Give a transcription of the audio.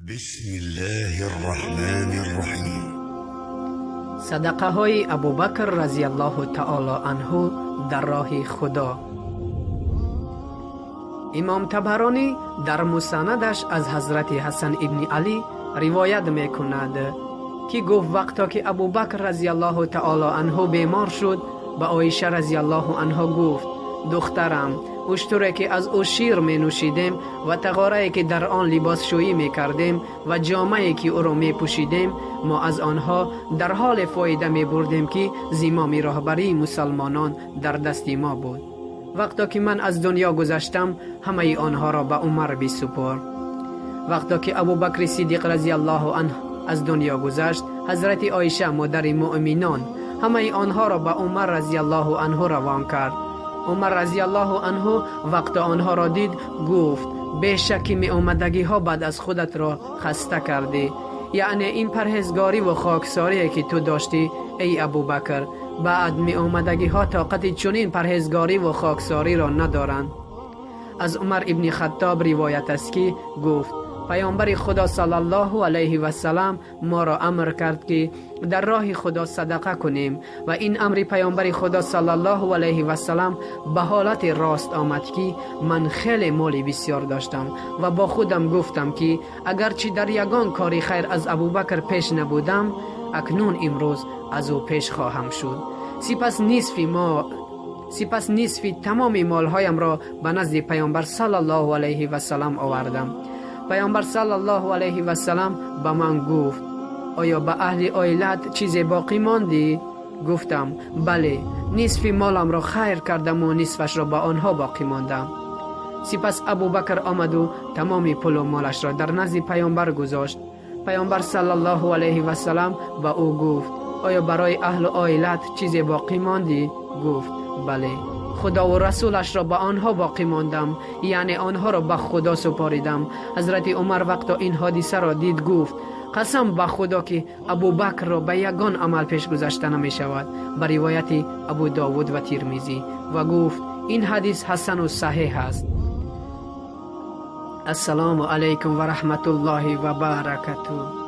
بسم الله الرحمن الرحيم. Садақаҳои Абубакр разиаллоҳу таоло анҳу дар роҳи Худо. Имом Табаронӣ дар Мусанадаш аз ҳазрати Ҳасан ибни Алӣ ривоят мекунад, ки гуфт: вақто ки Абубакр разиаллоҳу таоло анҳу бемор шуд, ба Оиша разиаллоҳу анҳо гуфт: духтарам, уштуре ки аз ӯ шир менӯшидем ва тағорае ки дар он либосшӯӣ мекардем ва ҷомае ки ӯро мепӯшидем, мо аз онҳо дар ҳоле фоида мебурдем, ки зимоми роҳбарии мусалмонон дар дасти мо буд. Вақто ки ман аз дунё гузаштам, ҳамаи онҳоро ба Умар бисупор. Вақто ки Абубакри Сиддиқ разиаллоҳу анҳ аз дунё гузашт, ҳазрати Оиша, модари муъминон, ҳамаи онҳоро ба Умар разиаллоҳу анҳу равон кард. Умар разиаллоҳу анҳу вақто онҳоро дид, гуфт: бешак ки меомадагиҳо баъд аз худатро хаста кардӣ, яъне ин парҳезгориву хоксорие ки ту доштӣ, эй Абубакр, баъд меомадагиҳо тоқати чунин парҳезгориву хоксориро надоранд. Аз Умар ибни Хаттоб ривоят аст, ки гуфт: паёмбари Худо саллаллоҳу алайҳи васалам моро амр кард, ки дар роҳи Худо садақа кунем, ва ин амри паёмбари Худо саллаллоҳу алайҳи васалам ба ҳолати рост омад, ки ман хеле моли бисёр доштам ва бо худам гуфтам, ки агарчи дар ягон кори хайр аз Абубакр пеш набудам, акнун имрӯз аз ӯ пеш хоҳам шуд. Сипас нисфи тамоми молҳоямро ба назди паёмбар саллаллоҳу алайҳи васалам овардам. Паёмбар саллаллоҳу алайҳи васалам ба ман гуфт: оё ба аҳли оилаат чизе боқӣ мондӣ? Гуфтам: бале, нисфи моламро хайр кардаму нисфашро ба онҳо боқӣ мондам. Сипас Абубакр омаду тамоми пулу молашро дар назди паёмбар гузошт. Паёмбар саллаллоҳу алайҳи васалам ба ӯ гуфт: оё барои аҳлу оилаат чизе боқӣ мондӣ? Гуфт: бале, Худову расулашро ба онҳо боқӣ мондам, яъне онҳоро ба Худо супоридам. Ҳазрати Умар вақто ин ҳодисаро дид, гуфт: қасам ба Худо, ки Абубакрро ба ягон амал пеш гузашта намешавад. Ба ривояти Абу Довуд ва Тирмизӣ. Ва гуфт: ин ҳадис ҳасану саҳеҳ аст. Ассалому алайкум ва раҳматуллоҳи ва баракатуҳ.